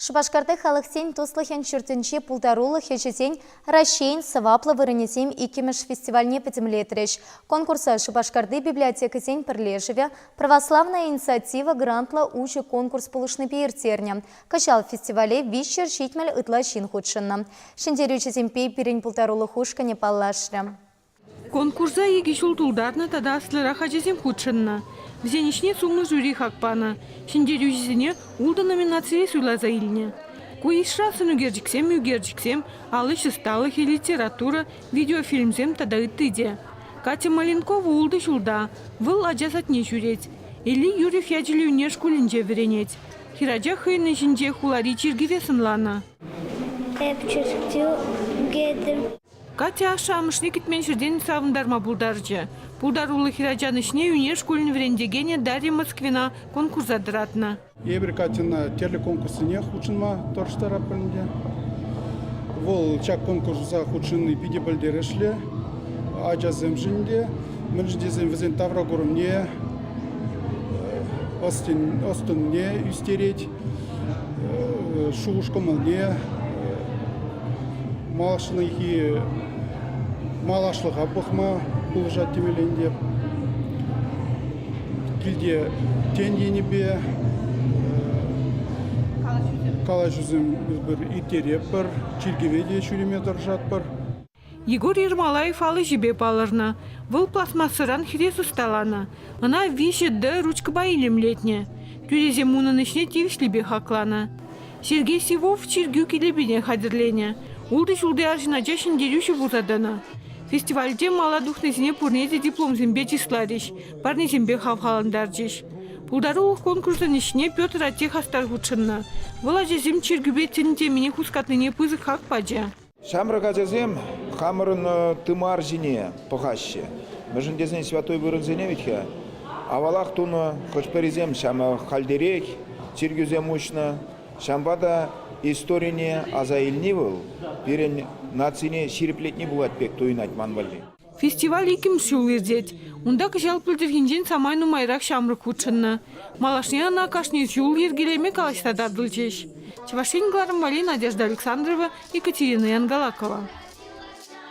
Шупашкарти халӑхсен туслӑхӗн ҫуртӗнчи пултарулӑх ӗҫӗсен Раҫҫейӗн сӑваплӑ вырӑнӗсем иккӗмӗш фестивальне пӗтӗмлетрӗҫ. Конкурса Шупашкарти библиотекӑсен пӗрлешӗвӗ Православная инициатива грантлӑ уҫӑ конкурс пулӑшнипе ирттернӗ. Кӑҫал фестивале 370 ытла ҫын хутшӑннӑ. Ҫӗнтерӳҫӗсемпе пирӗн пултарулӑх ушкӑнӗ паллашрӗ. Конкурса икӗ ҫул тултарнӑ тата аслӑрах ачасем хутшӑннӑ. Вӗсен ӗҫне сумлӑ жюри хак панӑ. Ҫӗнтерӳҫӗсене ултӑ номинацире суйласа илнӗ. Ку йышра сӑнӳкерчӗксем, ӳкерчӗксем, ал ӗҫ ӑсталӑхӗ, литература, видеофильмсем тата ытти те. Катя Маленкова ултӑ ҫулта. Вӑл ача садне ҫӳрет. Элли Юрьев ячӗллӗ ӳнер шкулӗнче вӗренет. Хӗрача хӑйӗн ӗҫӗнче хулари чиркӗве сӑнланӑ. Эп чиркӳ ӳкетӗп. Катя ашшӗ-амӑшне кӗтмен ҫӗртен савӑнтарма пултарчӗ. Пултаруллӑ хӗрачан ӗҫне ӳнер шкулӗн вӗрентекенӗ Дарья Москвина конкурса тӑратнӑ. Эпир Катьӑна тӗрлӗ конкурссене хутшӑнма тӑрӑштаратпӑр ӗнтӗ. Вӑл ҫак конкурса хутшӑнни питӗ пӗлтерӗшлӗ ачасемшӗн те, мӗншӗн тесен вӗсен тавракурӑмне, ӑс-тӑнне ӳстерет. Шухӑш-кӑмӑлне малашнехи малашлӑха пӑхма пулӑшать темелле ӗнтӗ. Килте тен енӗпе калаҫусем ирттеретпӗр, чиркӗве те ҫӳреме тӑрӑшатпӑр. Егор Ермолаев ал ӗҫӗпе палӑрнӑ. Вӑл пластмассӑран хӗрес ӑсталанӑ. Ӑна 3D ручкӑпа илемлетнӗ. Тӳресем унӑн ӗҫне тивӗҫлипе хакланӑ. Сергей Сивов чиркӳ килӗпене хатӗрленӗ. Ултӑ ҫулти арҫын ача ҫӗнтерӳҫӗ пулса тӑнӑ. Фестивальте мала тухнисене пурне те дипломсемпе чысларӗҫ, парнесемпе хавхалантарчӗҫ. Пултарулӑх конкурсӗн ӗҫне Петр атте хастар хутшӑннӑ. Вӑл ачасем чиркӳпе тӗн темине хускатнине пысӑк хак пачӗ. Ҫамрӑк ачасем хамӑрӑн тымар ҫине пӑхаҫҫӗ. Мӗншӗн тесен святой вырӑнсене вӗт-ха авалах тунӑ, хӑш-пӗрисем хальтерех чиркӳсем уҫнӑ. Ҫавӑнпа та историне аса илни вӑл пирӗн нацине ҫирӗплетни пулать пек туйӑнать ман валли. Фестиваль иккӗмӗш ҫул иртет. Унта кӑҫал пӗлтӗрхинчен самай нумайрах ҫамрӑк хутшӑннӑ. Малашне ӑна кашни ҫул йӗркелеме калаҫса татӑлчӗҫ. Чӑваш Ен кӑларӑм валли Надежда Александрова, Екатерина Янгалакова.